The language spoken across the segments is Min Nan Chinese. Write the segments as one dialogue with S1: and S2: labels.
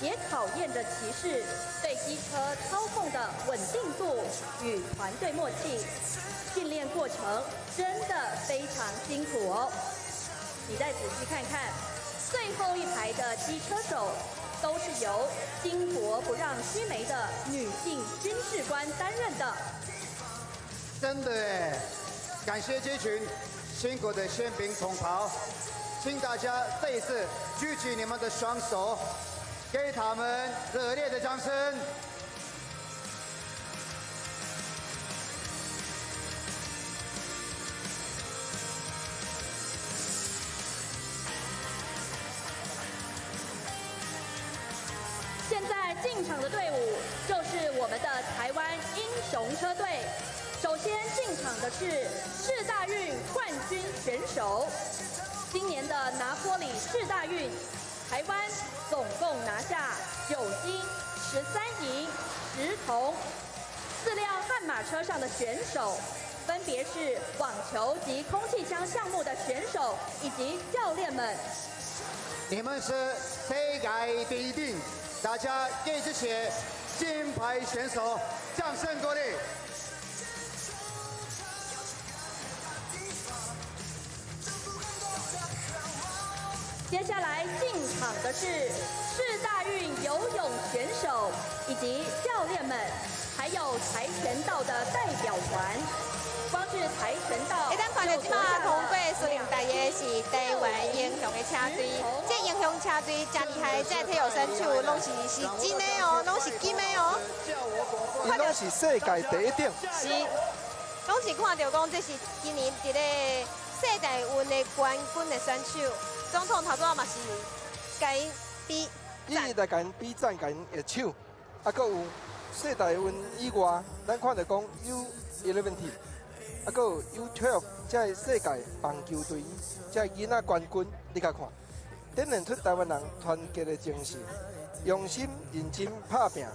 S1: 也考驗着騎士對機車操控的穩定度與團隊默契。訓練過程真的非常辛苦哦。你再仔細看看，最後一排的機車手都是由巾幗不讓須眉的女性軍事官擔任的。
S2: 真的哎，感謝這群辛苦的憲兵同袍，請大家再一次舉起你們的雙手，給他們熱烈的掌聲。
S1: 現在進場的隊伍就是我們的台灣英雄車隊。首先進場的是世大運冠軍選手，今年的拿坡里世大運，台灣總共拿下9金13銀10銅，四輛悍馬車上的選手分別是網球及空氣槍項目的選手以及教練們。
S2: 你們是世界第一等，大家給這些金牌選手掌聲鼓勵。
S1: 接下來進場的是世大運游泳選手以及教練們，還有跆拳道的代表團。光是跆拳道，
S3: 會當看著這馬通過司令台的是台灣英雄的車隊，這英雄車隊真厲害，這體育選手攏是真的哦，攏是金的哦。
S4: 𪜶攏是世界第一等。
S3: 是，攏是看著講這是今年佇咧世大運的冠軍的選手。總統頭拄仔嘛是共𪜶比
S4: 伊來共𪜶比讚，共𪜶握手，啊，閣有世大運以外，咱看著講 U11，啊，閣有 U12，這个世界棒球隊，這个囡仔冠軍，你共看，展現出台灣人團結的精神，用心認真拍拚，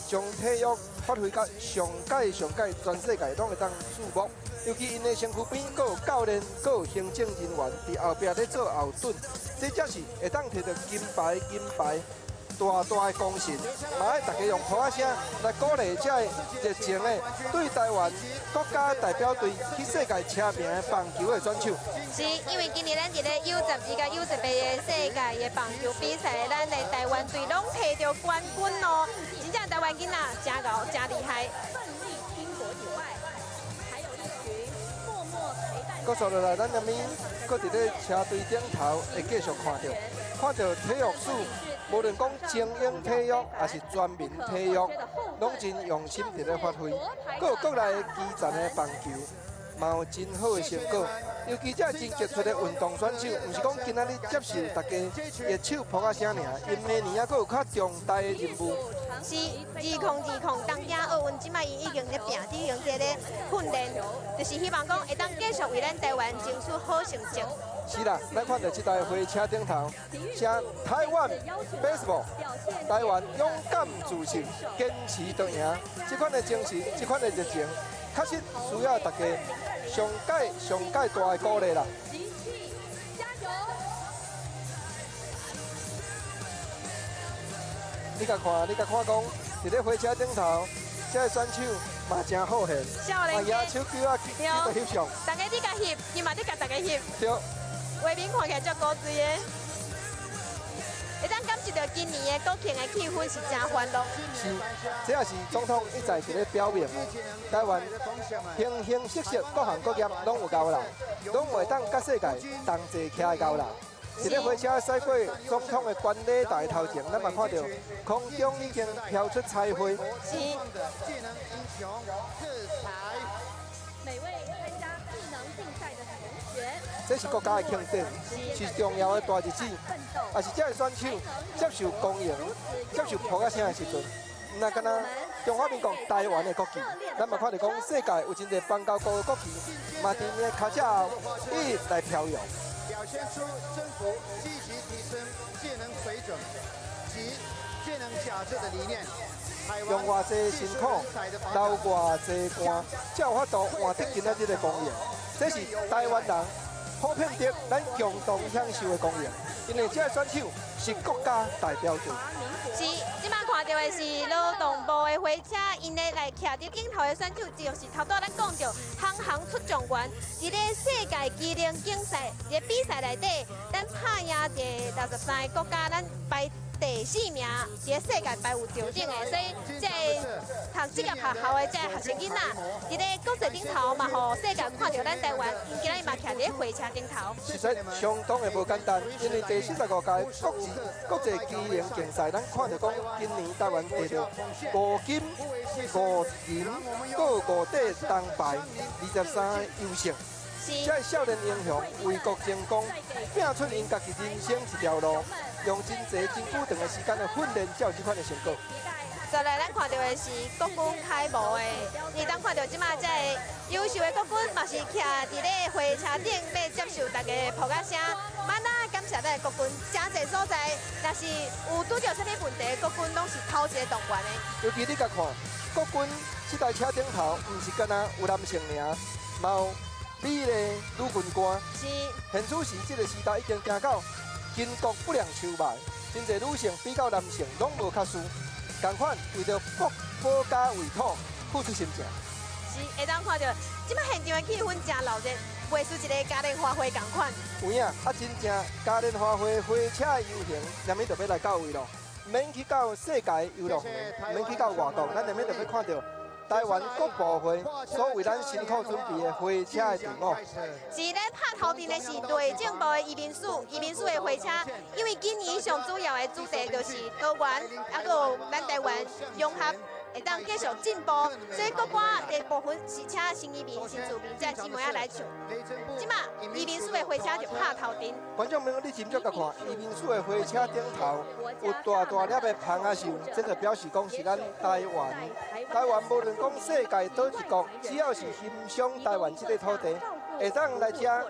S4: 將體育發揮到上蓋上蓋，全世界攏會當注目。尤其𪜶的身軀邊，閣有教練，閣有行政人員佇後壁咧做後盾，這才是會當摕著金牌、金牌大大的功臣。嘛愛大家用噗仔聲來鼓勵這個熱情的對台灣國家代表隊去世界車名的棒球的選手。
S3: 是，因為今年咱佇咧 U12佮 U18的世界的棒球比賽，咱的台灣隊攏摕著冠軍哦！真正台灣囡仔真𠢕真厲害。
S4: 閣紲落來，咱這邊閣佇咧車隊頂頭會繼續看著，看著體育署，無論講精英體育，抑是全民體育，攏真用心佇咧發揮。閣有國內基層的棒球，嘛有真好的成果。尤其這真傑出的運動選手，毋是講今仔日接受大家熱手噗仔聲爾，𪜶明年猶閣有較重大的任務。
S3: 是2020東京奧運，這擺伊已經咧拼，已經佇咧訓練，就是希望講會當繼續為咱台灣爭取好成績。
S4: 是啦，咱看著這台火車頂頭，寫台灣 baseball，台灣勇敢自信，堅持就贏，這款的精神，這款的熱情，確實需要大家上蓋上蓋大的鼓勵啦。你共看，你共看講，佇咧火車頂頭，這个選手嘛誠好現，嘛舉手機仔去翕相。
S3: 大家你共翕，伊嘛咧共大家翕。
S4: 對。
S3: 畫面看起來足古錐的。會當感受著今年的國慶的氣氛是誠歡樂。
S4: 是，這也是總統一再佇咧表明的，台灣形形色色各行各業攏有𠢕人，攏會當佮世界同齊徛的𠢕人。佇咧火車駛過總統的觀禮台頭前，咱嘛看著空中已經飄出彩花。
S3: 是。
S4: 這是國家的慶典，是重要的大日子，也是這个選手接受光榮、接受噗仔聲的時陣。毋若干焦中華民國台灣的國旗，咱嘛看著講世界有真濟邦交國的國旗，嘛佇𪜶的跤車後一直來飄揚。
S2: 表現出政府積極提升技能水準及技能價值的理念。
S4: 用偌濟辛苦，流偌濟汗，才有法度換得今仔日的光榮。這是台灣人普遍得咱共同享受的光榮。因為這个選手是國家代表隊。
S3: 是，這擺看著的是勞動部的火車，𪜶咧來徛佇頂頭的選手，就是頭拄咱講著，行行出狀元。佇咧世界機能競賽佇比賽內底，咱拍贏第63個國家，咱排第四名，佇世界排有頭頂的，所以這個讀職業學校的這個學生囡仔，佇咧國際頂頭嘛，予世界看著咱台灣，𪜶今仔日嘛徛佇咧火車頂頭。
S4: 實在相當的無簡單，因為第45屆國際機能競賽，咱看著講今年台灣摕著5金5銀，閣有5塊銅牌，23個優勝。這個少年英雄為國爭光，拼出𪜶家己人生一條路，用真濟真久長的時間來訓練，才有這款的成果。
S3: 再來，咱看著的是國軍楷模的，你當看著這馬這个優秀的國軍嘛是徛佇咧火車頂，欲接受大家的拍掌聲。嘛，咱感謝咱的國軍，誠濟所在，若是有拄著啥物問題，國軍攏是頭一个動員的。
S4: 尤其你共看，國軍這台車頂頭，毋是干焦有男性爾，嘛有美麗女軍官。現此時這个時代已經行到巾幗不兩秋賣，真濟女性比較男性攏無較輸。仝款為著國保家衛土付出心情。
S3: 是，會當看著，這擺現場的氣氛誠熱鬧，袂輸一个嘉年華會仝款。
S4: 有影，啊，真正嘉年華會火車遊行，連尾就欲來到位囉，免去到世界遊樂園，免去到外國，咱連尾就欲看著台灣國部會所為咱辛苦準備的火車的隊伍。
S3: 是咧拍頭陣的是內政部的移民署，移民署的火車，因為今年上主要的主題就是多元，猶閣有咱台灣融合，會當繼續進步，所以國歌的部分是請新移民、新住民這姊妹仔來唱。這馬移民署的火車就拍頭陣。
S4: 觀眾朋友，你斟酌共看，移民署的火車頂頭有大大粒的蜂仔繡，這個表示講是咱台灣。台灣無論講世界佗一國，只要是欣賞台灣這个土地，會當來遮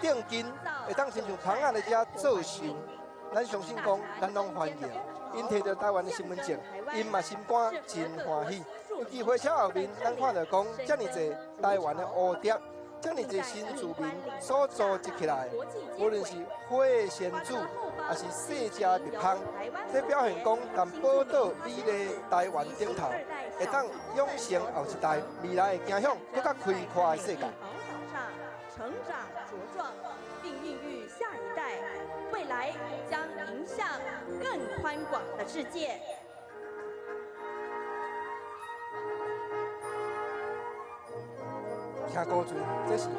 S4: 定金，會當親像蜂仔來遮做繡，咱相信講，咱攏歡迎。𪜶提著台灣的身份證，𪜶嘛心肝真歡喜。尤其火車後面，咱看著講遮爾濟台灣的烏蝶，遮爾濟新住民所組織起來，無論是火的仙子，抑是細隻的蜜蜂，這表現講，淡寶島美麗台灣頂頭，會當養成後一代未來會走向閣較開闊的世界。
S1: 成長茁壯，並孕育下一代，未來將迎向更寬廣的世界。
S4: 聽歌詞，這是。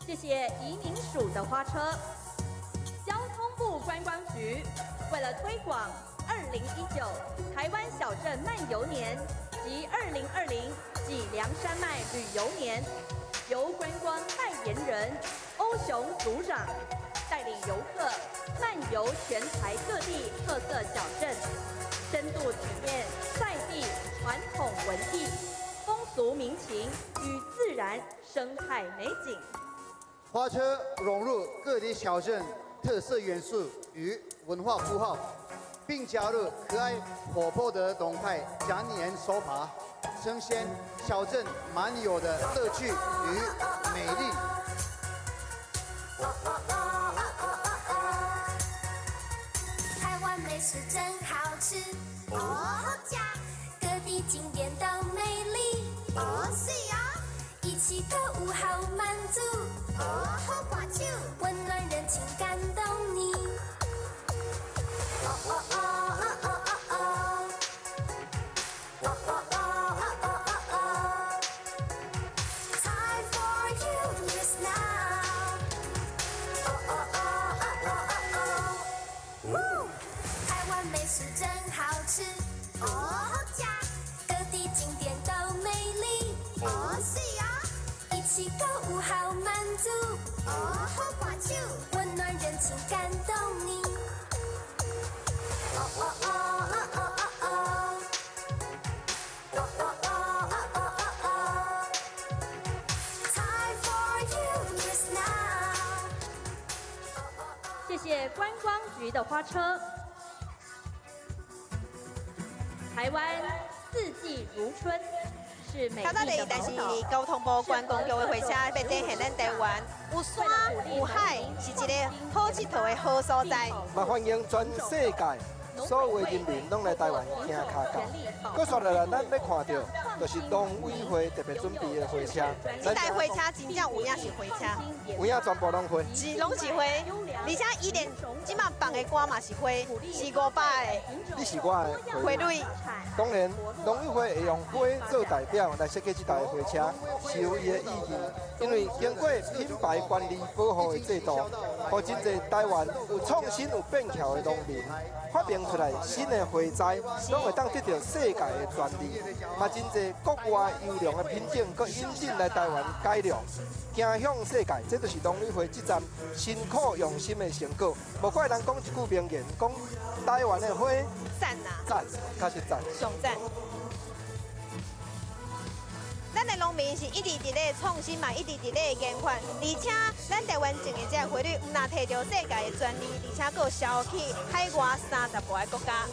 S1: 謝謝移民署的花車。交通部觀光局為了推廣2019台灣小鎮漫遊年及2020脊梁山脈旅遊年，由觀光代言人歐雄組長帶領遊客漫遊全台各地特色小鎮，深度體驗在地傳統文藝、風俗民情與自然生態美景。
S2: 花車融入各地小鎮特色元素與文化符號，並加入可愛活潑的動態展演手法，呈現小鎮漫遊的樂趣與美麗。
S5: 台灣美食真好吃，哦好呷，各地景點都美麗，哦是啊，一起購物好滿足，哦好掛手，溫暖人情感動你。哦哦哦哦哦哦哦哦哦哦哦哦。Time for you is now。哦哦哦哦哦哦。台灣美食真好吃，哦好呷，各地景點都美麗，哦是啊，一起購物好滿足，哦好掛手，溫暖人情感動你。哦哦哦哦哦哦哦哦哦哦哦哦。Time for you is now。
S1: 謝謝觀光局的花車。台灣四季如春，
S3: 头拄第二台是交通部观光局的火车，欲展现咱台湾有山有海，是一个好𨑨迌的好所在。
S4: 嘛歡迎全世界所有的人民攏來台灣行跤到。閣煞落來，咱欲看著就是農委會特別準備的火車。
S3: 這台火車真正有影是火車，
S4: 有影全部攏火，
S3: 是攏是火，而且伊連這馬放的歌嘛是火，是500個。
S4: 你是我的
S3: 花蕊。
S4: 當然，農委會會用花做代表來設計這台火車，是有伊的意義。因為經過品牌管理保護的制度，予真濟台灣有創新、有變巧的農民發明出來新的花材，攏會當得著世界的專利。嘛，真濟國外優良的品種，閣引進來台灣改良，行向世界。這就是農委會這站辛苦用心的成果。無怪人講一句名言，講台灣的花
S3: 讚啊，
S4: 讚，確實讚，
S3: 上讚。咱的農民是一直佇咧創新嘛，一直佇咧研發，而且咱台灣種的這个花蕊，毋但提著世界的專利，而且閣銷去海外30外个國家。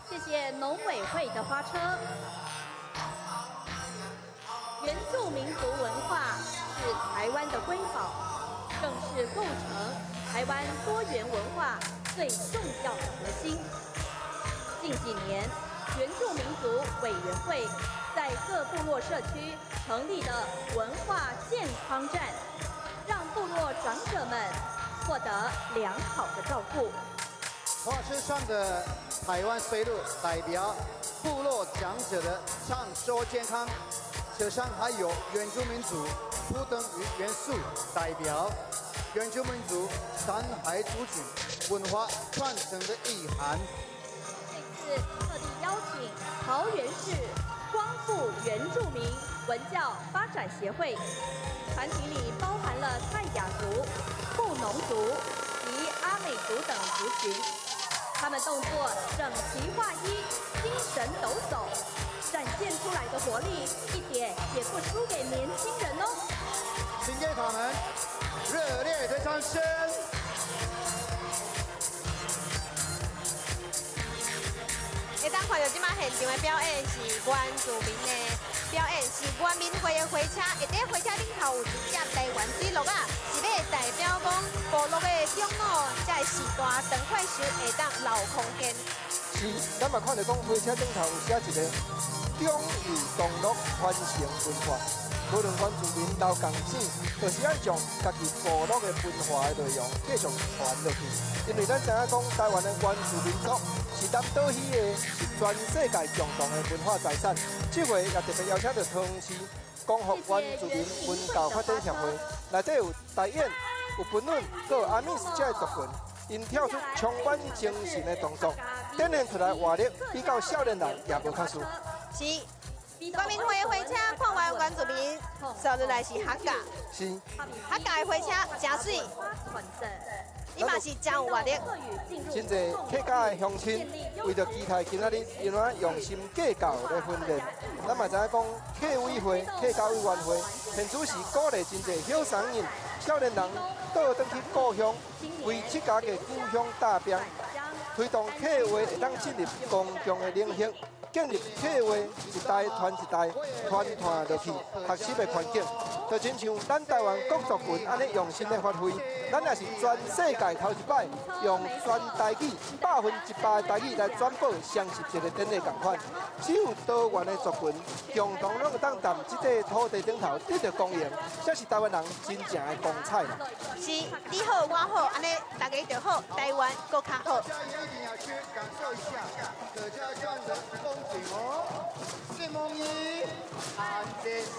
S1: 謝謝農委會的花車。原住民族文化是台灣的瑰寶，更是構成台灣多元文化最重要的核心。近幾年，原住民族委員會在各部落社區成立的文化健康站，讓部落長者們獲得良好的照顧。
S2: 花車上的台灣水鹿代表部落長者的長壽健康，車上還有原住民族圖騰與元素，代表原住民族山海族群文化傳承的意涵。
S1: 這次特地邀請桃園市光復原住民文教發展協會，團體裡包含了泰雅族、布農族及阿美族等族群。他們動作整齊劃一，精神抖擻，展現出來的活力一點也不輸給年輕人哦。
S2: 請給他們熱烈的掌聲。
S3: 會當看著這馬現場的表演是原住民的表演，是原民會的火車。佇咧火車頂頭有一隻台灣水鹿仔，是欲代表講部落的長老才會時代長快壽會當留空間。
S4: 是，咱嘛看著講火車頂頭有寫一個長幼同樂傳承文化。無論原住民留仝子，就是愛將家己部落的文化的內容繼續傳落去。因為咱知影講，台灣的原住民族是南島語的，是全世界共同的文化財產。這回也特別邀請著桃園市光復原住民文教發展協會，內底有台演、有本韻、閣有阿美斯這个族群，𪜶跳出充滿精神的動作，展現出來活力，比較少年人也無較輸。
S3: 是。原民會的火車看完原住民，接落來是客家。
S4: 是。
S3: 客家的火車誠媠，伊嘛是誠有活力。
S4: 真濟客家的鄉親為著期待今仔日，𪜶怎用心計較咧訓練。咱嘛知影講，客委會、客家委員會，現主時鼓勵真濟後生人、少年人倒轉去故鄉，為自家的故鄉打拼，推動客話會當進入公共的領域。建立客話一代傳一代，傳傳落去學習的環境，就親像咱台灣各族群按呢用心咧發揮，咱也是全世界頭一擺用全台語100%的台語來轉播雙十節的典禮仝款。只有多元的族群共同攏會當踮這塊土地頂頭得著光榮，才是台灣人真正的光彩啦。
S3: 是，你好我好，按呢大家就好，台灣閣較好。
S2: 一定要去感受一下客家莊的風景哦。謝夢怡，安先生。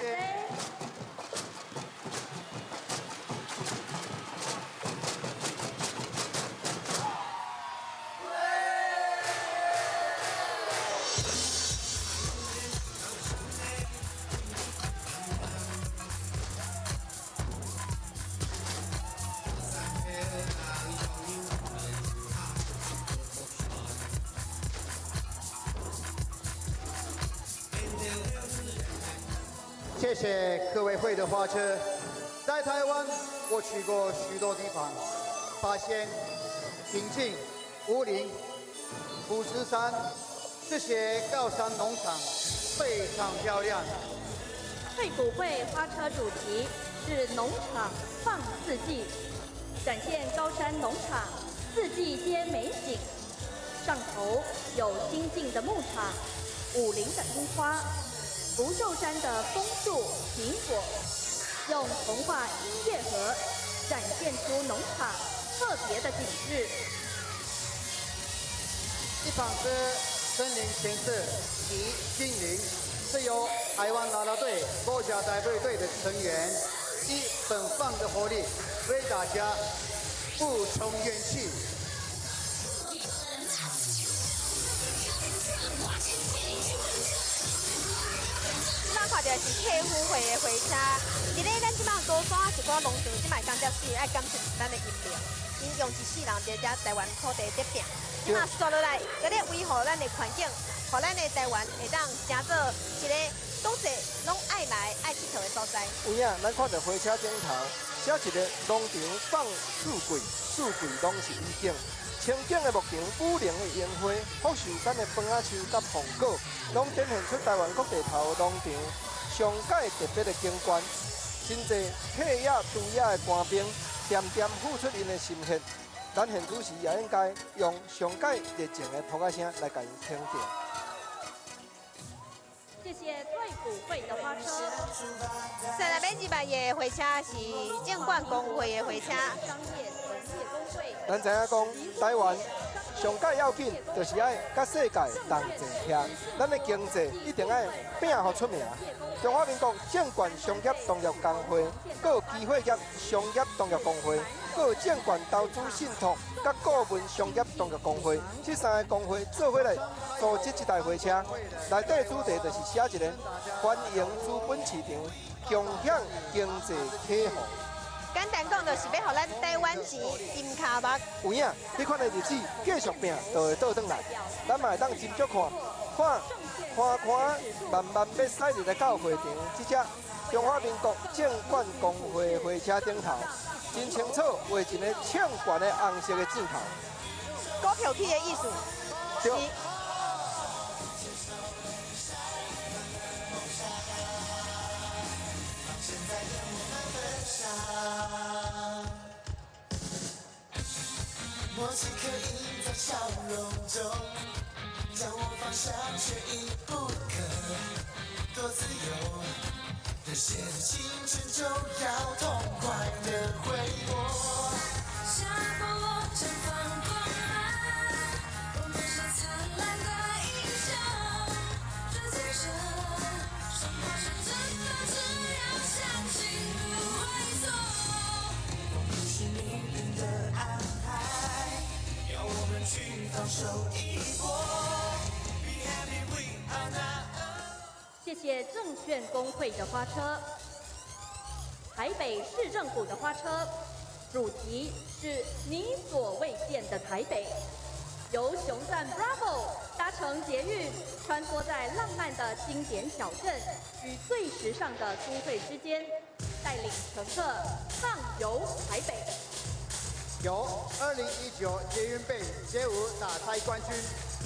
S2: 謝謝客委會的花車。在台灣，我去過許多地方，發現平鎮、武陵、富士山這些高山農場非常漂亮。
S1: 退輔會花車主題是農場放四季，展現高山農場四季皆美景。上頭有清境的牧場、武陵的櫻花、福壽山的楓樹、蘋果，用童話音樂盒展現出農場特別的景致。
S2: 一旁是森林建設及精靈，是由台灣啦啦隊國家代表隊的成員以奔放的活力為大家補充元氣。
S3: 咱看到是客夫會的火車，佇咧咱這擺高山一寡農場，這擺感覺是愛感謝咱的英明，𪜶用一世人佇遮台灣土地咧拼，這擺煞落來，閣咧維護咱的環境，予咱的台灣會當成做一個總是攏愛來愛𨑨迌的所在。
S4: 有影，咱看著火車頂頭寫一個農場放四季，四季攏是美景。清境的牧場、武陵的櫻花、福壽山的楓仔樹佮鳳果，攏展現出台灣各地頭農場上蓋特別的景觀。真濟退役除役的官兵，恬恬付出𪜶的心血。咱現此時也應該用上蓋熱情的噗仔聲來共𪜶肯定。
S1: 謝謝退輔會的花車。
S3: 再來欲入來的火車是證券公會的火車。
S4: 咱知影講，台灣上蓋要緊，就是愛佮世界同齊徛。咱的經濟一定愛拼予出名。中華民國證券商業同業公會、閣期貨業商業同業公會、閣證券投資信託佮顧問商業同業公會，這三个公會做伙來組織這台火車。內底主題就是寫一個歡迎資本市場，共享經濟啟航。
S3: 簡單講，就是欲予咱台灣錢金跤目。
S4: 有影，這款的日子繼續拼，就會倒轉來。咱嘛會當斟酌看，看看看，慢慢欲駛入來到會場，這隻中華民國證券公會火車頂頭，真清楚畫一個證券的紅色的箭頭。
S3: 股票起的意思。
S4: 對。
S6: 默契刻印在笑容中，將我放下缺一不可，多自由。熱血的青春就要痛快的揮霍。
S5: 下播綻放光芒，我們是燦爛的英雄，追隨著生活是真的，只要相信不會錯。
S6: 不是命運的安排，要我們去放手一搏。Be happy, we are not alone.
S1: 謝謝證券公會的花車，台北市政府的花車，主題是你所未見的台北，由雄讚 Bravo 搭乘捷運，穿梭在浪漫的經典小鎮與最時尚的都會之間，帶領乘客暢遊台北。
S2: 由2019捷運杯街舞大賽冠軍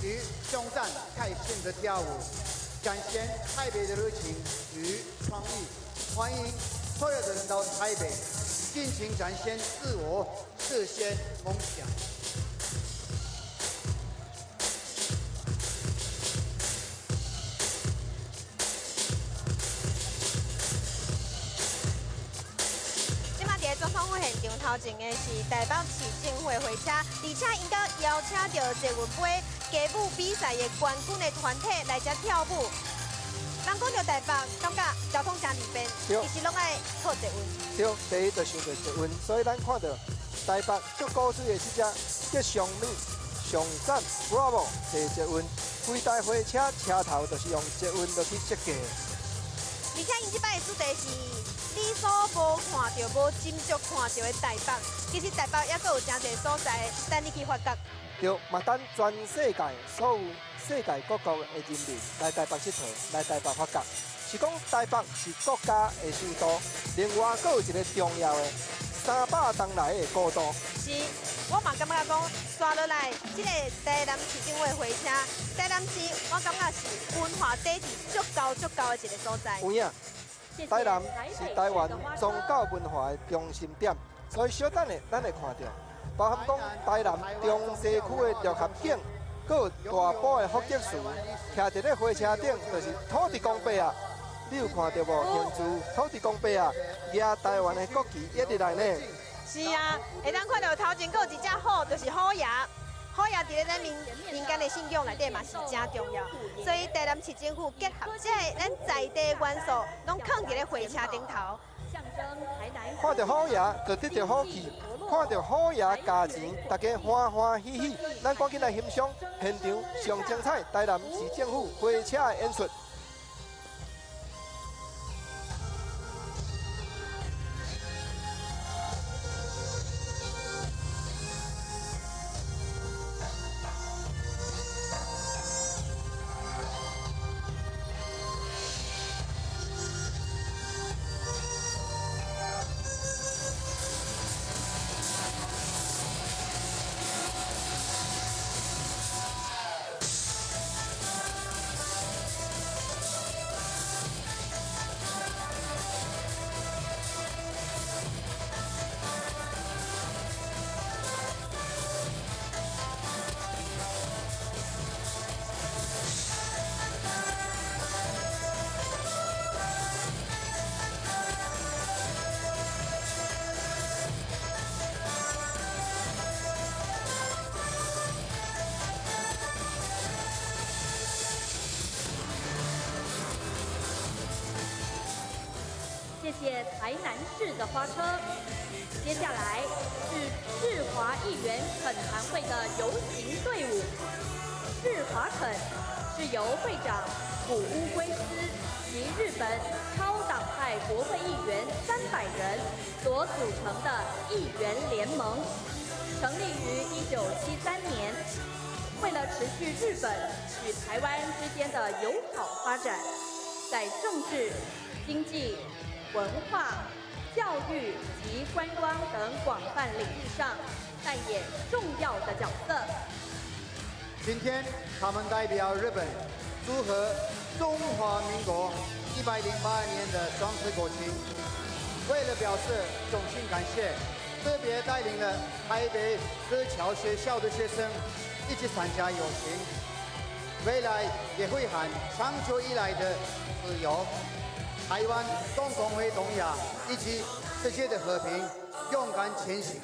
S2: 與雄讚開心的跳舞，展現台北的熱情與創意。歡迎所有的人到台北，盡情展現自我，實現夢想。
S3: 這擺佇總統府現場頭前的是台北市政府的火車，而且𪜶閣邀請著捷運杯街舞比賽的冠軍的團體來遮跳舞。人講著台北，感覺交通誠不便，其實攏愛靠捷運。
S4: 對，第一就想著捷運，所以咱看著台北足古錐的這隻吉祥物上讚 Bravo 坐捷運，規台火車車頭就是用捷運落去設計的。
S3: 而且𪜶這擺的主題是你所無看著、無斟酌看著的台北，其實台北猶閣有誠濟所在等你去發掘。
S4: 對，嘛等全世界所有世界各國的人民來台北𨑨迌，來台北發掘。是講台北是國家的首都，另外閣有一個重要的300冬來的古都。
S3: 是，我嘛感覺講，刷落來這個台南市政府的火車，台南市我感覺是文化底蘊足夠足夠的一個所在。
S4: 有影，台南是台灣宗教文化的中心點，所以小等下咱會看到，包含講台南中西區的六合景。閣有大埔的福德祠，徛佇咧火車頂，就是土地公伯啊！你有看到無？現厝土地公伯啊，舉台灣的國旗一直來呢。
S3: 是啊，會當看到頭前閣有一隻虎，就是虎爺。虎爺佇咧咱民民間的信仰內底嘛是誠重要，所以台南市政府結合這個咱在地元素，攏囥佇咧火車頂頭。
S4: 看到虎爺就得著好氣，看到虎爺加錢，大家歡歡喜喜。咱趕緊來欣賞現場上精彩台南市政府火車的演出。
S1: 謝謝台南市的花車。接下來是世華議員懇談會的遊行隊伍。世華懇是由會長古烏龜司及日本超黨派國會議員300人所組成的議員聯盟，成立於1973年。為了持續日本與台灣之間的友好發展，在政治、經濟、文化、教育及觀光等廣泛領域上扮演重要的角色。
S2: 今天，他們代表日本祝賀中華民國108年的雙十國慶。為了表示衷心感謝，特別帶領了台北各僑學校的學生一起參加遊行。未來也會和長久以來的自由、台灣共同為東亞以及世界的和平勇敢前行。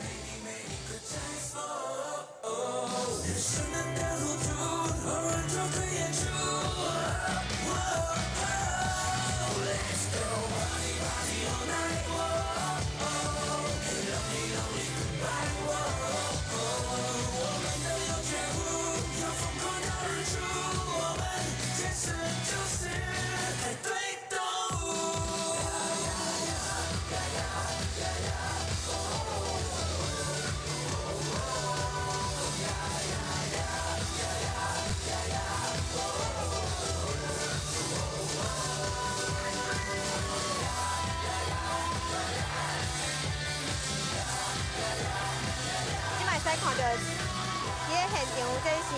S3: 看到佇咧現場，這是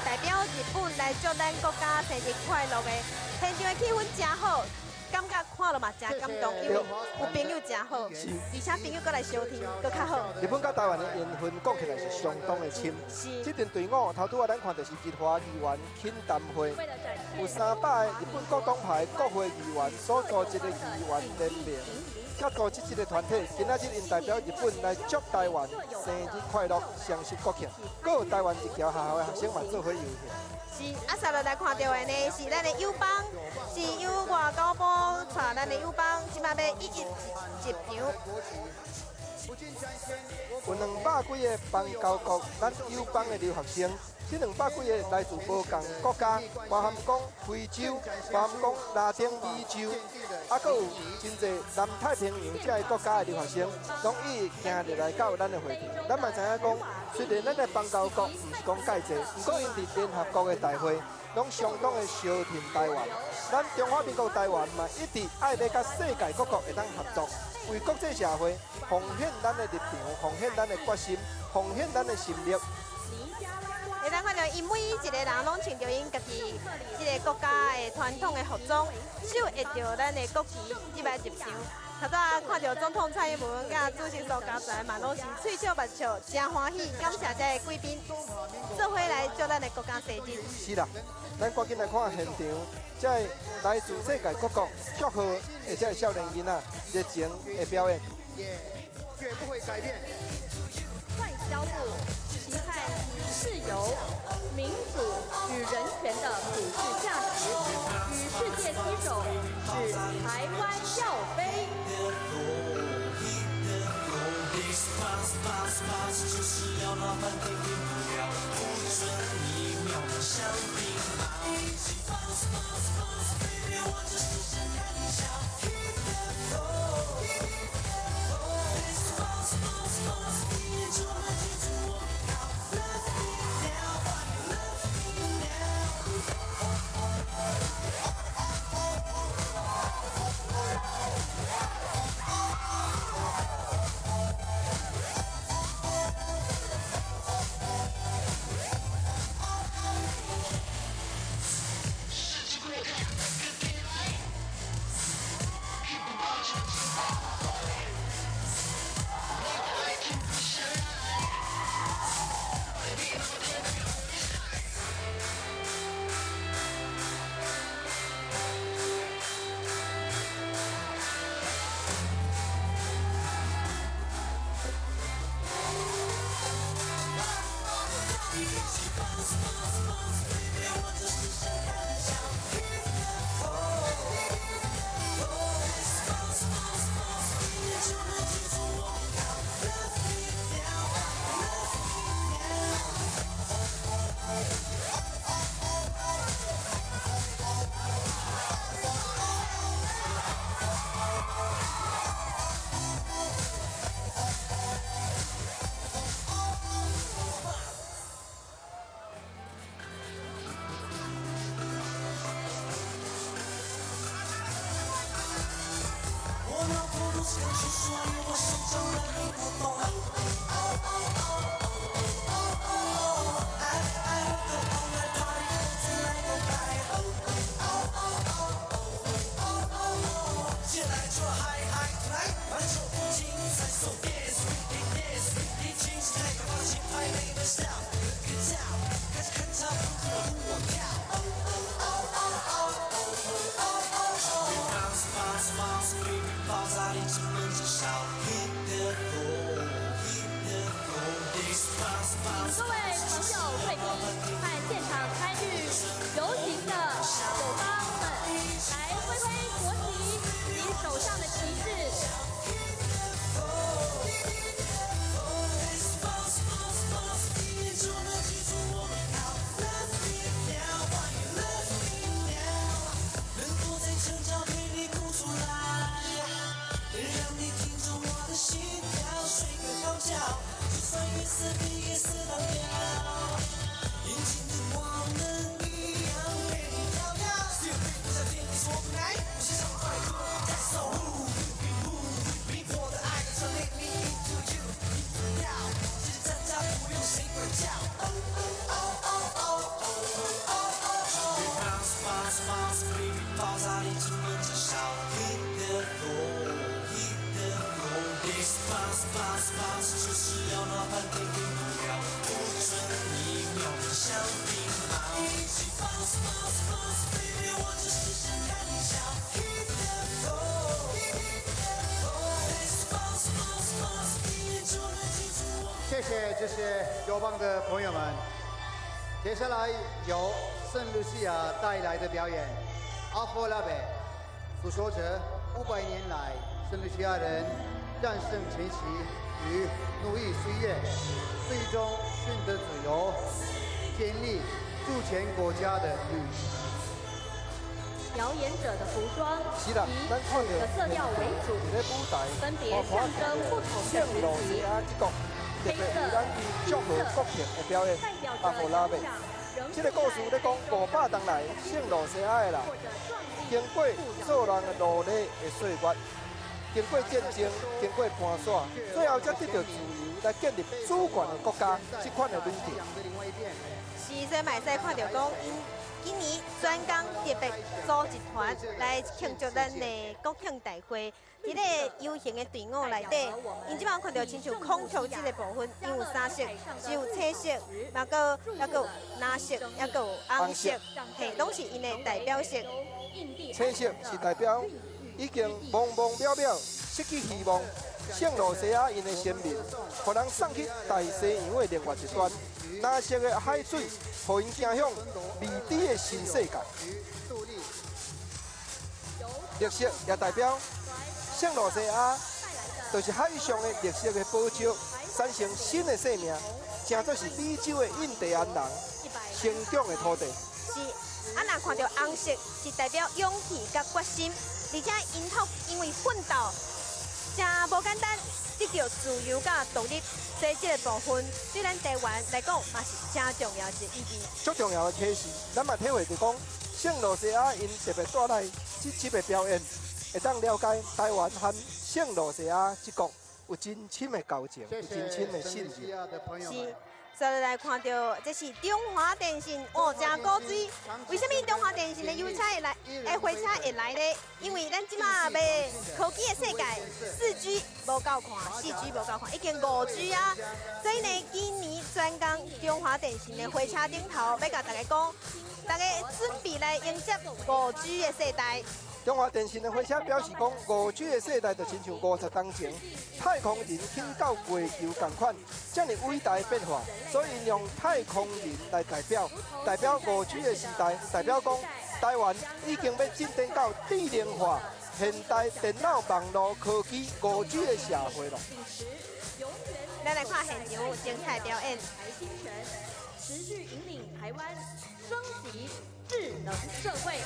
S3: 代表日本來祝咱國家生日快樂的。現場的氣氛誠好，感覺看了嘛誠感動，因為有朋友誠好，而且朋友閣來相聽，閣較好。
S4: 日本佮台灣的緣分講起來是相當的深。
S3: 是。
S4: 這陣隊伍頭拄仔咱看到是日華議員懇談會，有300個日本各黨派國會議員所組織的議員聯盟。佮組織這個團體，今仔日𪜶代表日本來祝台灣生日快樂、雙十國慶。閣有台灣日僑學校的學生嘛做伙遊行。
S3: 是，啊，接落來看到的呢是咱的友邦，是由外交部帶咱的友邦，這擺欲一一入場。
S4: 有200幾个邦交國，咱友邦的留學生。這200幾个來自無仝國家，包含講非洲，包含講拉丁美洲，啊，閣有真濟南太平洋這个國家的留學生，攏已行入來到咱的會場。咱嘛知影講，雖然咱的邦交國毋是講蓋濟，毋過𪜶佇聯合國的大會，攏相當的相挺台灣。咱中華民國台灣嘛，一直愛欲佮世界各國會當合作，為國際社會奉獻咱的立場，奉獻咱的決心，奉獻咱的心力。
S3: 會當看著𪜶每一个人攏穿著𪜶家己這个國家的傳統的服裝，手握著咱的國旗，這擺入場。頭拄仔看著總統蔡英文佮主席蘇嘉全嘛，攏是喙笑目笑，誠歡喜，感謝這个貴賓做伙來祝咱的國家生日。
S4: 是啦，咱趕緊來看現場，這个來自世界各國祝賀的這个少年囡仔熱情的表演。
S2: 絕不會改變。
S1: 外交部期盼自由、民主與人權的普世價值，與世界攜手，使台灣耀飛。請各位朋友、貴賓和現場參與遊行的友邦們，來揮揮國旗及手上的旗幟。
S2: 謝謝這些友邦的朋友們。接下來由聖盧西亞帶來的表演《阿佛拉貝》，訴說著500年來聖盧西亞人戰勝侵襲與奴役歲月，最終尋得自由，建立主權國家的旅程。
S1: 表演者的服裝
S4: 以
S1: 五個色調為主，分別象徵不同的時期。
S4: 特別為咱祝賀國慶的表演，阿佛拉貝。這个故事咧讲500冬来，圣露西亚的人经过做人的奴隶的岁月，经过战争，经过搬徙，最后才得到自由来建立主权的国家，这款的旅程。
S3: 是，所以嘛会使看著讲，𪜶今年专工特别组一团来庆祝咱的国庆大会。伫咧游行的队伍内底，𪜶这摆看著亲像孔雀这个部分，𪜶有三色，只有青色，嘛阁犹阁有蓝色，犹阁有红色，嘿，拢是𪜶的代表色。
S4: 青色是代表已经茫茫渺渺失去希望，圣露西亚𪜶的先民，予人送去大西洋的另外一端。蓝色的海水，予𪜶走向未知的新世界。绿色也代表圣露西亚，就是海上的绿色的宝石，产生新的生命，成做是美洲的印第安人成长的土地。
S3: 是，啊，若看著红色是代表勇气佮决心，而且𪜶透因为奋斗，真无简单，得著自由佮独立，所以这个部分对咱台湾来讲嘛是真重要一个意义。
S4: 足重要的启示，咱嘛体会著讲，圣露西亚𪜶特别带来这集的表演，会当了解台湾和圣露西亚这国有真深的交情，有真深的信任。
S3: 是。所以来看著，这是中华电信哦，真古锥。为啥物中华电信的邮车会来，火车会来呢？因为咱这马欲科技的世界，4G 无够看，4G 无够看，已经5G 啊。所以呢，今年专工中华电信的火车顶头，欲共大家讲，大家准备来迎接5G 的世代。
S4: 中华电信的火车表示讲，5G 的世代就亲像50冬前太空人去到月球仝款，遮尔伟大的变化，所以用太空人来代表，代表5G 的时代，代表讲台湾已经欲进展到智能化、现代电脑网路科技5G 的社会了。
S3: 咱来看现场精彩表演。
S1: 持续引领台湾升级智能社会。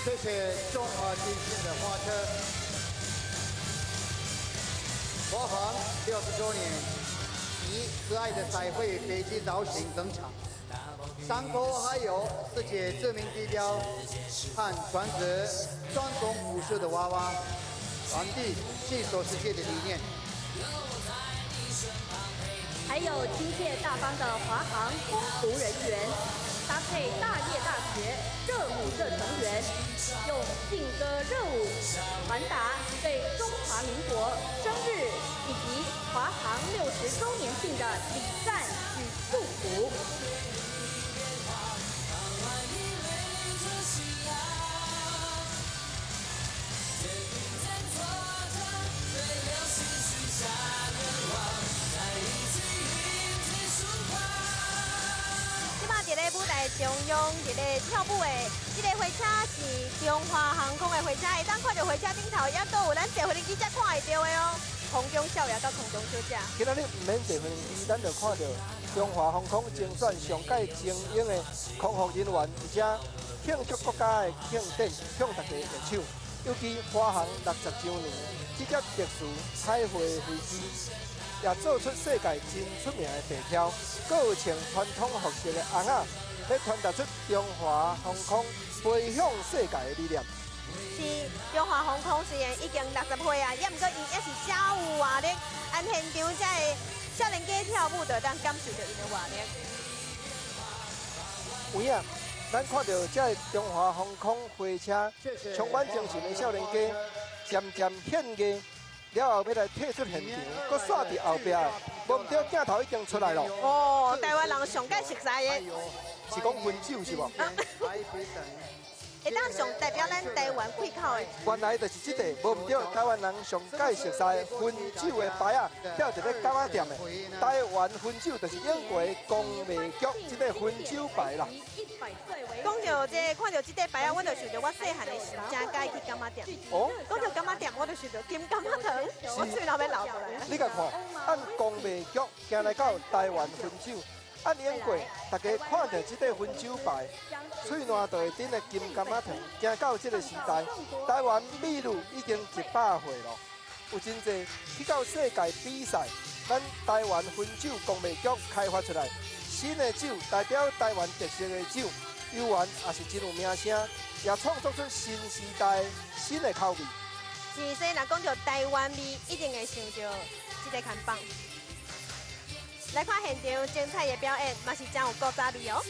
S2: 谢谢中华电信的花车，华航60周年以可爱的彩绘飞机造型登场，上头还有世界知名地标和传自传统武术的娃娃，传递携手世界的理念。
S1: 还有亲切大方的华航空服人员，搭配大叶大学热舞社成员，用劲歌热舞传达对中华民国生日以及华航60周年庆的礼赞与祝福。
S3: 伫咧舞台中央，伫咧跳舞的这个火车是中华航空的火车，会当看著火车顶头，犹阁有咱坐飞机才看会著的哦。空中少爷佮空中小姐。
S4: 今仔日毋免坐飞机，咱就看著中华航空精选上届精英的空服人员，伫遮庆祝国家的庆典，向大家握手。尤其华航60周年，这只特殊彩绘飞机，也做出世界真出名的地标，阁有穿传统服饰的翁仔，欲传达出中华航空飞向世界的理念。
S3: 是，中华航空虽然已经60岁啊，也毋过伊犹是真有活力。按现场这个少年家跳舞，就会当感受著𪜶的活力。
S4: 有影，咱看著这个中华航空火车，充满精神的少年家，渐渐献艺。了後欲來退出現場，閣煞佇後壁，無毋對，鏡頭已經出來咯。
S3: 哦，台灣人上蓋熟悉的，
S4: 是講薰酒是無？
S3: 會當上代表咱台灣開口的。
S4: 原來就是這個，無毋對，台灣人上蓋熟悉薰酒的牌仔，吊佇咧柑仔店的。台灣薰酒就是英國公賣局這個薰酒牌啦。
S3: 講到這個，看到這個牌仔，我就想到我細漢的時真佮意去柑仔店。
S4: 哦。
S3: 講到柑仔店，我就想到金柑仔糖，我喙滘欲流出來。
S4: 你共看，按公賣局行來到台灣薰酒。按英國，大家看著這塊薰酒牌，喙瀾就會頂的金柑仔糖，行到這個時代，台灣美女已經100歲咯。有真濟去到世界比賽，咱台灣薰酒公賣局開發出來新的酒，代表台灣特色的酒，猶原也是真有名聲，也創作出新時代新的口味。
S3: 是，所以若講著台灣味，一定會想著這個看板。來看現場精彩的表演，嘛是真有古早味哦。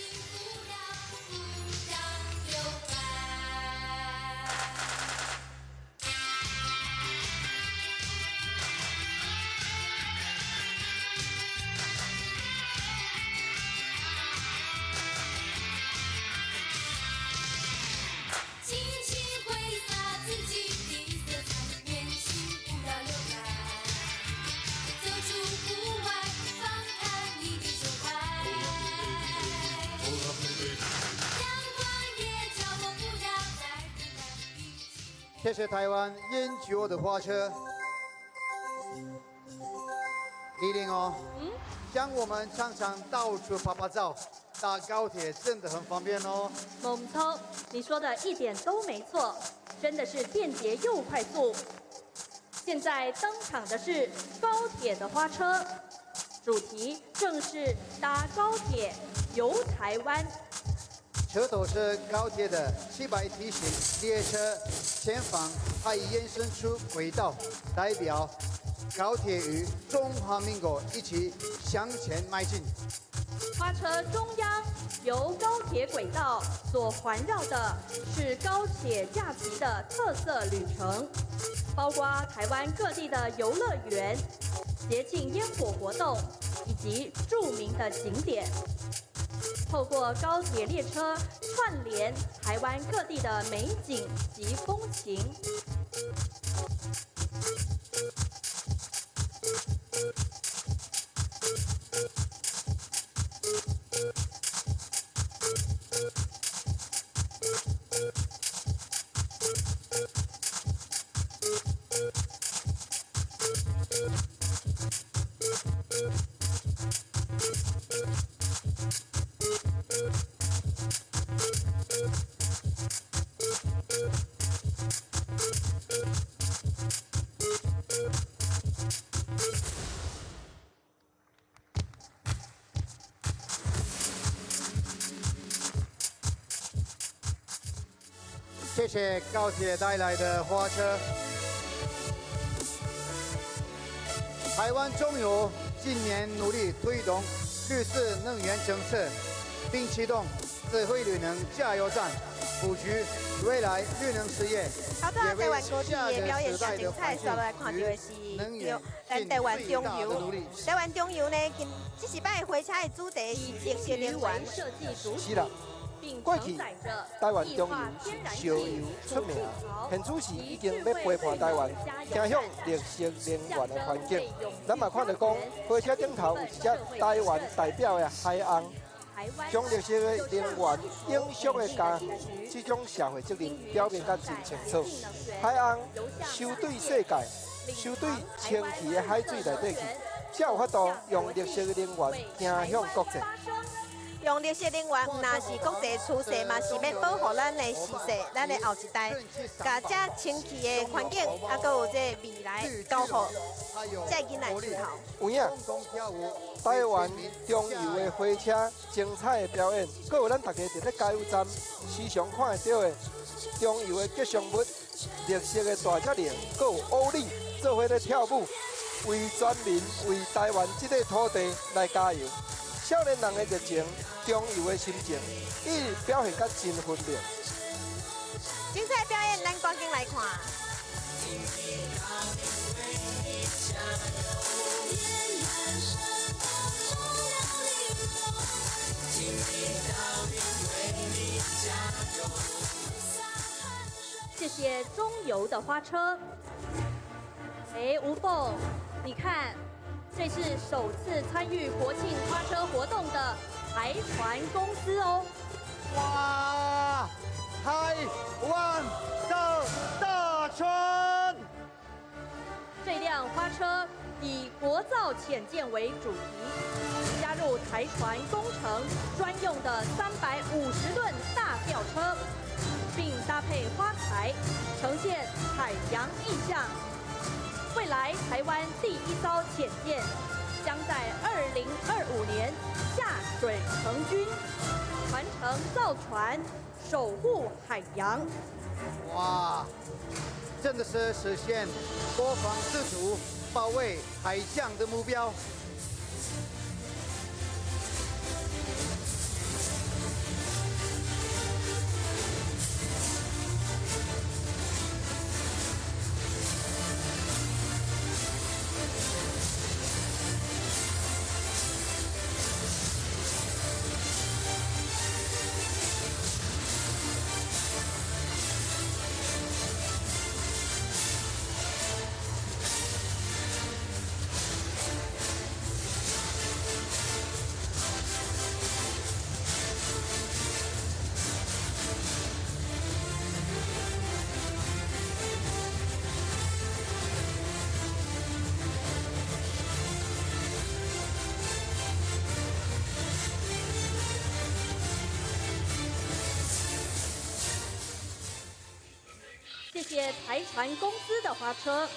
S2: 謝謝台灣煙酒的花車，麗玲哦，像我們常常到處拍拍照，搭高鐵真的很方便哦。
S1: 無錯，你說的一點都沒錯，真的是便捷又快速。現在登場的是高鐵的花車，主題正是搭高鐵遊台灣。
S2: 車頭是高鐵的700 T 型列車，前方還延伸出軌道，代表高鐵與中華民國一起向前邁進。
S1: 花車中央由高鐵軌道所環繞的是高鐵假期的特色旅程，包括台灣各地的遊樂園、節慶煙火活動以及著名的景點。透過高鐵列車串聯台灣各地的美景及風情。
S2: 謝謝高鐵帶來的花車。台灣中油近年努力推動綠色能源政策，並啟動智慧綠能加油站，布局未來綠能事業。
S3: 頭拄仔台灣高鐵的表演誠精彩，煞落來看到的是咱台灣中油。台灣中油呢，今這是擺火車的主題是綠色能源。
S4: 是啦。過去台灣中油是石油出名，現此時已經欲陪伴台灣，走向綠色能源的環境。咱嘛看著講，火車頂頭有一隻台灣代表的海鵪，將綠色的能源永續的家園，這種社會責任表明甲真清楚。海鵪收對世界，收對清氣的海水內底去，才有法度用綠色的能源走向國際。
S3: 用綠色能源，毋但是國際趨勢，嘛是欲保護咱的時勢，咱的後一代，共這清氣的環境，啊，閣有這未來交予這囡仔手頭。
S4: 有影，台灣中油的火車精彩的表演，閣有咱大家佇咧加油站時常看會著的中油的吉祥物，綠色的大隻龍，閣有歐里做伙咧跳舞，為全民、為台灣這個土地來加油。少年人的熱情，中油的心情，伊表現甲真分明。
S3: 精彩表演，咱趕緊來看。
S1: 謝謝中油的花車。哎，吳鳳，你看，這是首次參與國慶花車活動的台船公司哦。
S2: 哇，台灣的大船！
S1: 這輛花車以國造潛艦為主題，加入台船工程專用的350噸大吊車，並搭配花材，呈現海洋意象。未來台灣第一艘潛艦將在2025年下水成軍，傳承造船，守護海洋。
S2: 哇，真的是實現國防自主、保衛海象的目標。
S1: 謝謝台船公司的花車，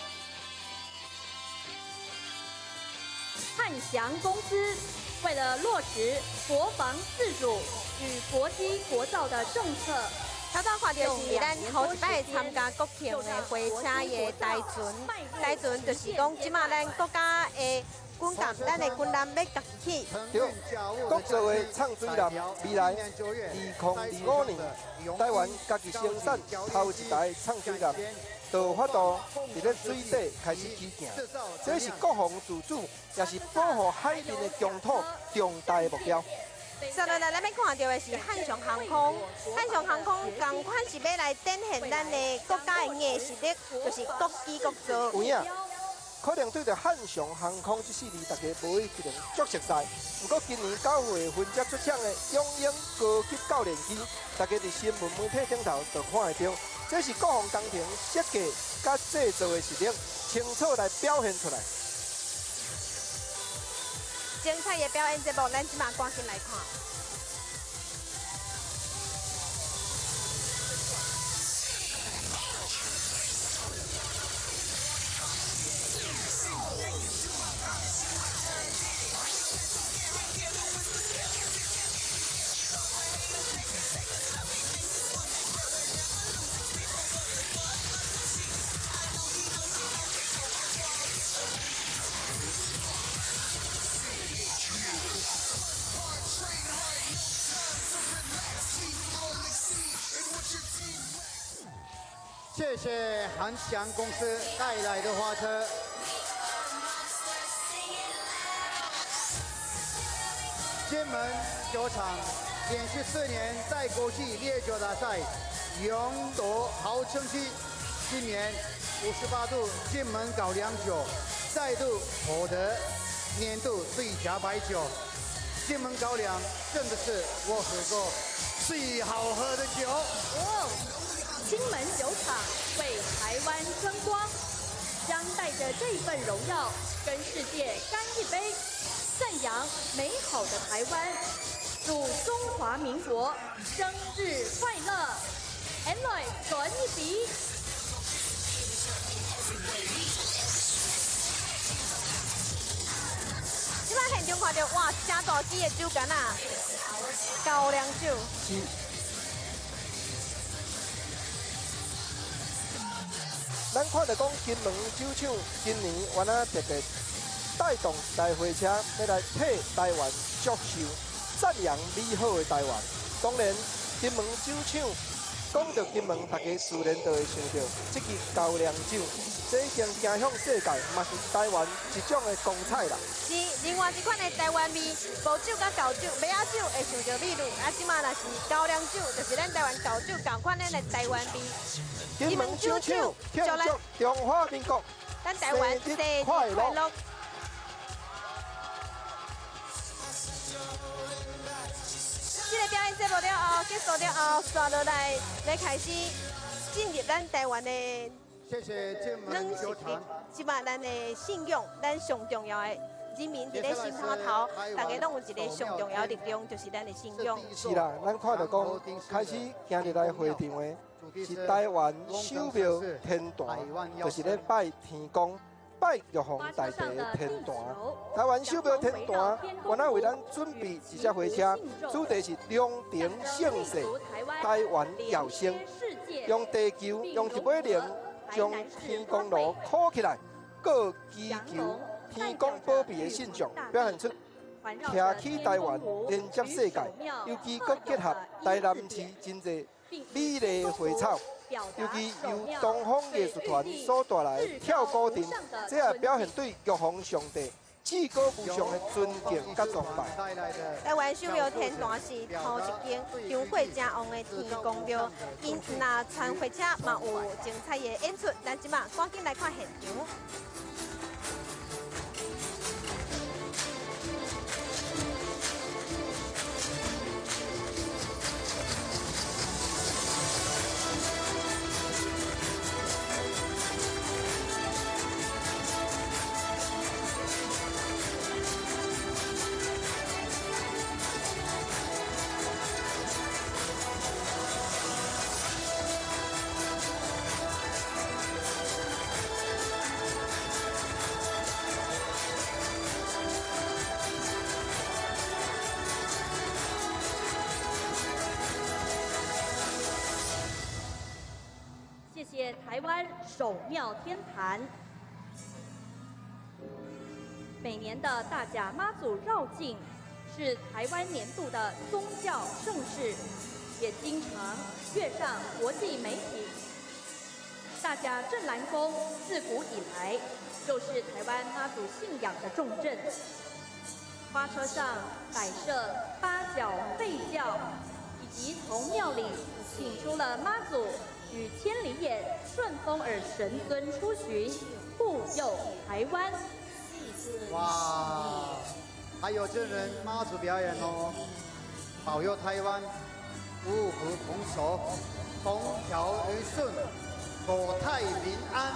S1: 漢翔公司為了落實國防自主與國機國造的政策，
S3: 頭拄看著是咱頭一擺參加國慶的花車的台船，台船就是講這馬咱國家的軍艦，咱的軍艦欲家己起。
S4: 對，國造的藏水艦，未來2025年，台灣家己生產頭一台藏水艦，就有法度佇咧水底開始起行。這是國防自主，也是保護海面的疆土重大的目標。
S3: 接落來，咱欲看著的是漢翔航空。漢翔航空仝款是欲來展現咱的國家的硬實力，就是國機國造。
S4: 有影，可能對著漢翔航空這四字，大家無一定足熟似。毋過今年9月分接出廠的雄鷹高級教練機，大家佇新聞媒體頂頭就看會著。這是國防工程設計佮製造的實力，清楚來表現出來。
S3: 精彩的表演節目，咱這馬趕緊來看。
S2: 謝謝漢翔公司帶來的花車。金門酒廠連續4年在國際烈酒大賽勇奪好成績，今年58度金門高粱酒再度獲得年度最佳白酒。金門高粱真的是我喝過最好喝的酒。
S1: 哦，金門酒廠為台灣爭光，將帶著這份榮耀跟世界乾一杯，讚揚美好的台灣，祝中華民國生日快樂！來乾一杯。
S3: 這擺現場看著哇，誠大支的酒矸啊，高粱酒。
S4: 是。咱看著講金門酒廠今年原來特別帶動一台貨車，欲來替台灣祝壽，讚揚美好的台灣。當然，金門酒廠讲到金门，大家自然就會想到這支高粱酒，這已經行向世界，嘛是台灣一種的光彩啦。
S3: 是另外一款的台灣味，無酒佮厚酒，麥仔酒會想著美女，啊，這馬若是高粱酒，就是咱台灣厚酒仝款咱的台灣味。
S4: 金門酒廠慶祝中華民國，
S3: 咱台灣生日快樂。這個表演節目了後，結束了後，紲落來來開始進入咱台灣的軟實力。這馬咱的信仰，咱上重要的人民佇咧心肝頭，大家攏有一個上重要的力量，就是咱的信仰。
S4: 是啦，咱看著講，開始行入來會場的是台灣守廟天壇，就是咧拜天公。拜玉皇大帝的天壇，台灣守廟天壇，原來為咱準備一隻火車，主題是龍騰盛世，台灣耀星，用地球用一尾龍將天公爐箍起來，閣祈求天公保庇的信眾，表現出徛起台灣連接世界，尤其閣結合台南市真濟美麗花草。尤其由東方藝術團所帶來的跳鼓陣，這也表現對玉皇上帝至高無上的尊敬佮崇拜。
S3: 台灣守廟天壇是頭一間香火誠旺的天公廟，𪜶若傳火車嘛有精彩的演出，咱這馬趕緊來看現場。
S1: 謝謝台灣守廟天壇。每年的大甲媽祖繞境是台灣年度的宗教盛事，也經常躍上國際媒體。大甲鎮瀾宮自古以來就是台灣媽祖信仰的重鎮。花車上擺設八角廢轎，以及從廟裡請出了媽祖與千里眼順風耳神尊出巡，護佑台灣。
S2: 哇，還有這人媽祖表演哦，保佑台灣五穀豐收，風調雨順，國泰民安。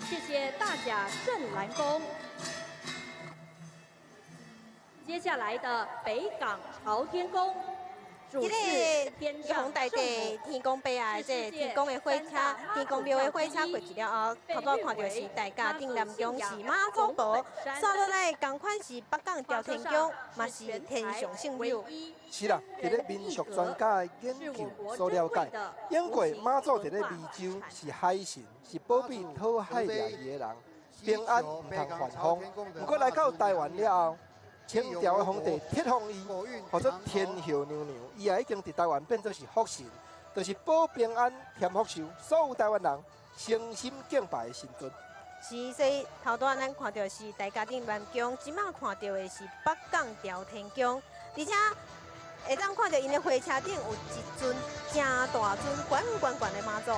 S1: 謝謝大甲鎮瀾宮。接下來的北港朝天宮，主
S3: 這個
S1: 玉
S3: 皇大帝天公伯啊，這個天公的火車，天公廟的火車過去了後，頭拄看著是大甲鎮瀾宮是媽祖婆，煞落來仝款是北港朝天宮，嘛是天上聖母。
S4: 是啦，佇咧民俗專家的研究所了解，因過媽祖佇咧湄洲是海神，是保庇討海掠魚的人，平安毋通犯風。毋過來到台灣了後，清朝的皇帝冊封伊，號做天后娘娘，伊也已經佇台灣變做是福神，就是保平安、添福壽，所有台灣人誠心敬拜的神尊。
S3: 是，所以頭拄仔咱看著是大甲鎮瀾宮，這馬看著的是北港朝天宮，而且會當看著𪜶的火車頂有一尊誠大尊、懸懸懸的媽祖。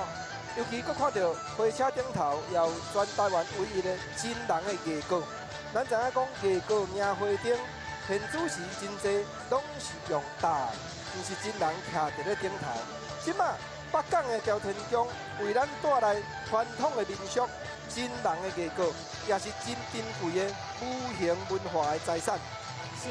S4: 尤其閣看著火車頂頭，也有全台灣唯一的真人的藝閣。咱知影講藝閣迎花燈，現主時真濟攏是用搭的，毋是真人徛佇咧頂頭。這馬北港的朝天宮為咱帶來傳統的民俗，真人的藝閣，也是真珍貴的無形文化的財產。
S3: 是，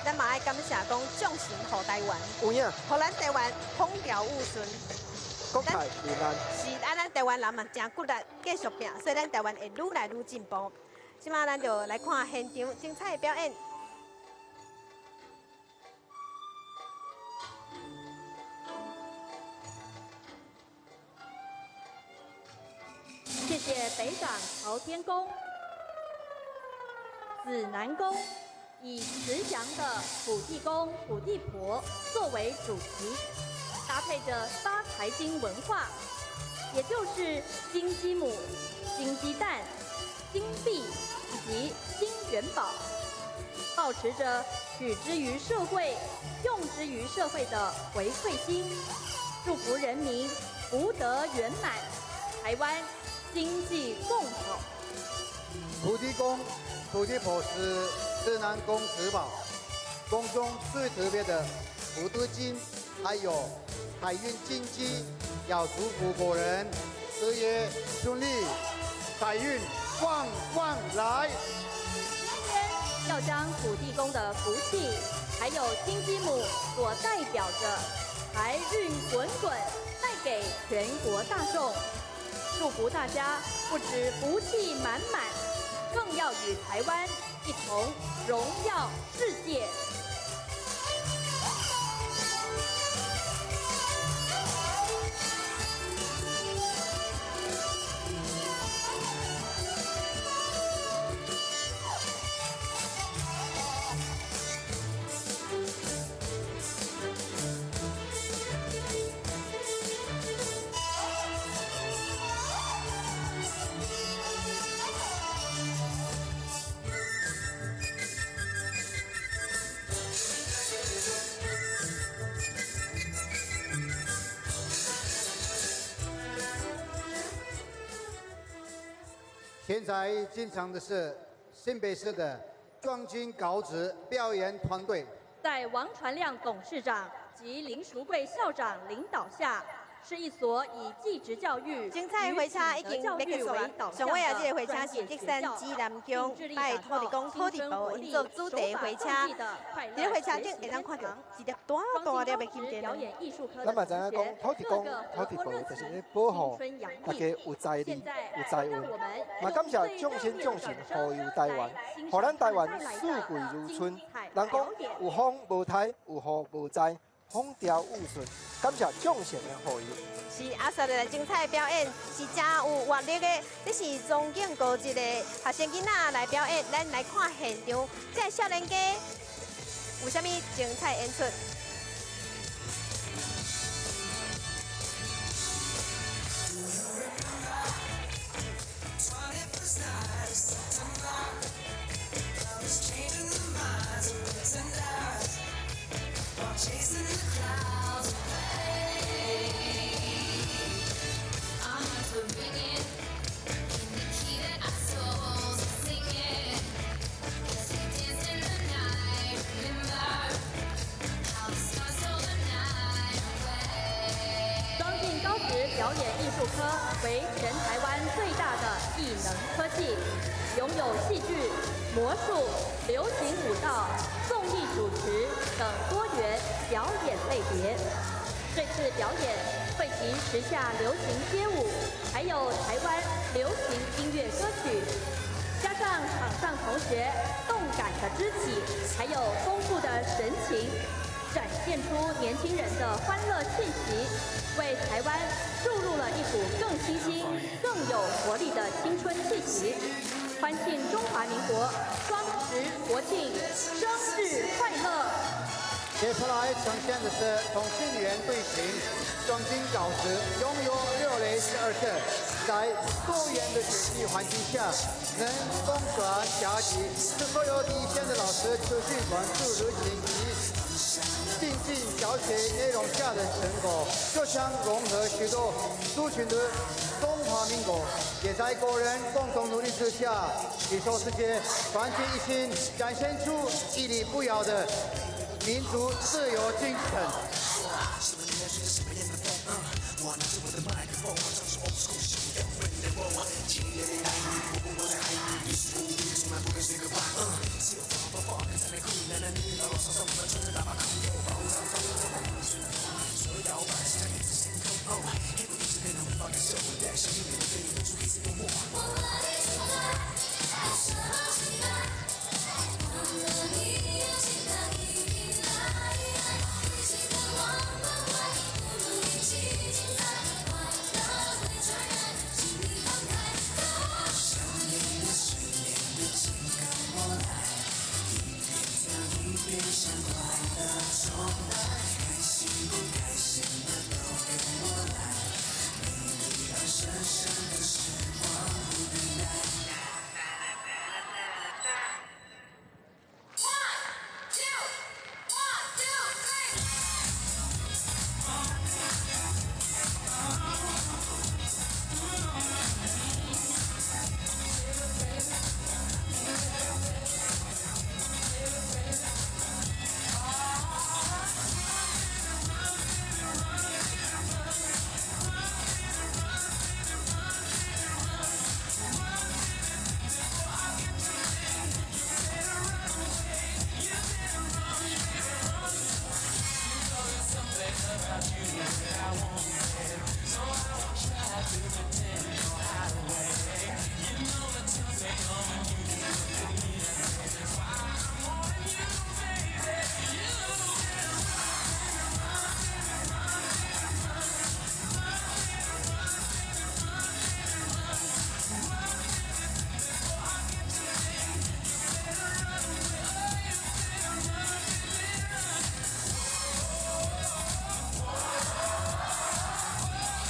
S3: 咱嘛愛感謝講眾神護台灣，
S4: 有影，
S3: 予咱台灣風調雨順，
S4: 國泰民安。
S3: 是啊，咱台灣人嘛誠骨力，繼續拚，所以咱台灣會愈來愈進步。這馬咱就來看現場精彩的表演。
S1: 謝謝北港朝天宮、紫南宮，以慈祥的土地公、土地婆作為主題，搭配著發財金文化，也就是金雞母、金雞蛋、金幣以及金元寶，抱持著取之於社會、用之於社會的回饋心，祝福人民福德圓滿，台灣經濟共好。
S2: 土地公、土地婆是紫南宮之寶，宮中最特別的福德金，還有財運經濟，要祝福國人事業順利，財運旺旺來。
S1: 今天要將土地公的福氣，還有金雞母所代表着財運滾滾，帶給全國大眾。祝福大家不止福氣滿滿，更要與台灣一同榮耀世界。
S2: 現在進場的是新北市的壯金高職表演團隊，
S1: 在王傳亮董事長及林淑桂校長領導下，是一所以技職教育
S3: 精彩的火車已經欲結束啦。上尾啊，這個火車是竹山紫南宮拜土地公、土地婆𪜶做主題火車。佇咧火車頂會當看著一粒大大粒的金電。
S4: 咱嘛知影講土地公、土地婆就是咧保護大家有財力、有財運。嘛感謝眾神眾神護佑台灣，予咱台灣四季如春。人講有風無颱，有雨無災。風調雨順，感謝眾神的護佑。
S3: 是啊，紲落來精彩的表演是誠有活力的。這是莊敬高職的學生囡仔來表演，咱來看現場，這個少年家有啥物精彩演出？
S1: 表演藝術科為全台灣最大的藝能科系，擁有戲劇、魔術、流行舞蹈、綜藝主持等多元表演類別。這次表演匯集時下流行街舞，還有台灣流行音樂歌曲，加上場上同學動感的肢體，還有豐富的神情，展現出年輕人的歡樂氣息，為台灣注入了一股更清新、更有活力的青春氣息。歡慶中華民國雙十國慶生日快樂！
S2: 接下來呈現的是同心圓隊形，莊敬高職擁有6類12課，在多元的學習環境下，能攻轉甲級，是所有第一線的老師持續關注熱情及进教学内容下的成果，就像融合许多族群的中华民国，也在国人共同努力之下，携手世界，团结一心，展现出屹立不摇的民族自由精神。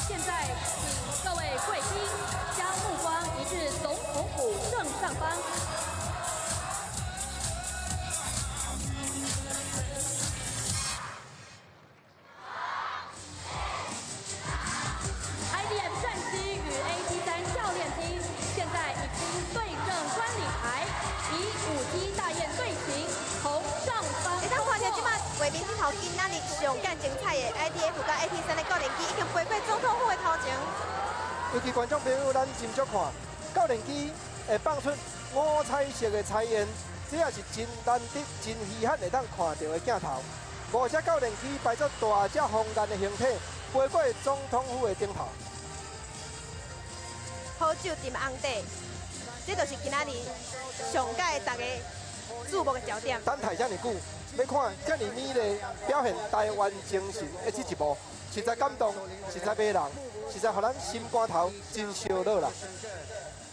S1: 现在，请各位贵宾将目光移至总统府正上方。IDF 战机与 AT-3 教练机现在已经对正观礼台，以5G 大雁队形从上方。
S3: 会当看到这摆画面顶头，今仔日上间精彩的 IDF 佮 AT-3 的教练机已经飞过总统府的头前。
S4: 尤其观众朋友，咱斟酌看，教练机会放出五彩色的彩烟，这也是真难得、真稀罕会当看到的镜头。五只教练机排做大只红雁的形体，飞过总统府的顶头。
S3: 好酒斟红茶，这就是今仔日上届大家注目的焦点。
S4: 等待遮尔久，欲看遮尔美丽表现台湾精神的这一幕，实在感动，实在迷人，实在予咱心肝头真烧热啦。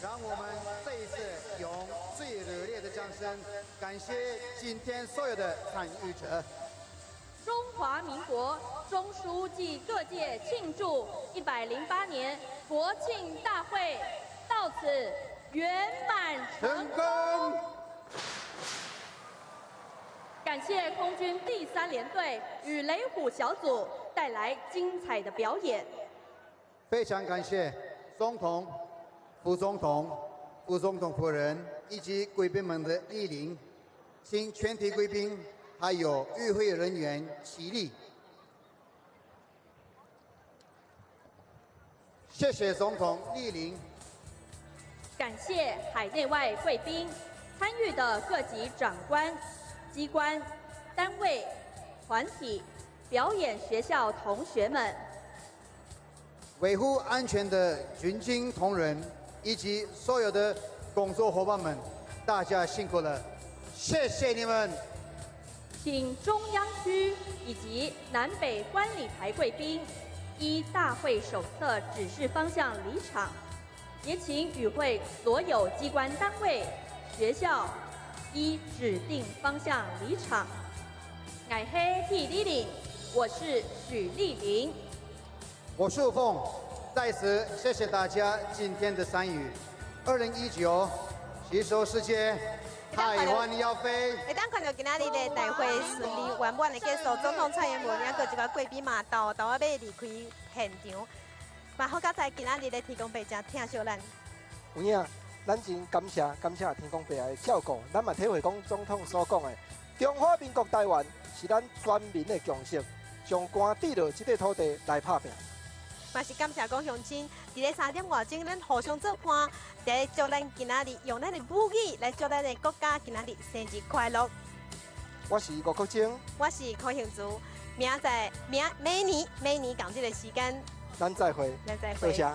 S2: 让我们这一次用最热烈的掌声，感谢今天所有的参与者。
S1: 中华民国中书暨各界庆祝108年国庆大会到此圆满成功。感谢空军第3联队与雷虎小组带来精彩的表演。
S2: 非常感谢总统、副总统、副总统夫人以及贵宾们的莅临，请全体贵宾还有与会人员起立。谢谢总统莅临。
S1: 感谢海内外贵宾参与的各级长官、机关、单位、团体、表演学校同学们，
S2: 维护安全的军警同仁以及所有的工作伙伴们，大家辛苦了，谢谢你们。
S1: 请中央区以及南北观礼台贵宾依大会手册指示方向离场，也请与会所有机关单位、学校依指定方向离场。𠊎系许丽玲，我是许丽玲，
S2: 我是凤，在此谢谢大家今天的参与。2019携手世界。
S3: 会
S2: 台灣要飛。
S3: 會當看著今仔日的大會順利圓滿的結束，總統蔡英文抑閣一寡貴賓嘛，沓沓仔欲離開現場。嘛好佳哉今仔日的天公伯誠疼惜咱。
S4: 有影，咱真感謝感謝天公伯的照顧，咱嘛體會講總統所講的，中華民國台灣是咱全民的共識，將官佇落這塊土地來拍拚。
S3: 嘛是感謝講鄉親，佇咧3點外鐘，咱互相做伴，佇咧祝咱今仔日用咱的母語來祝咱的國家今仔日生日快樂。
S4: 我是吳國晶，
S3: 我是柯幸竹，明仔載明明年明年仝這个時間，
S4: 咱再會，
S3: 咱再會。
S4: 多謝。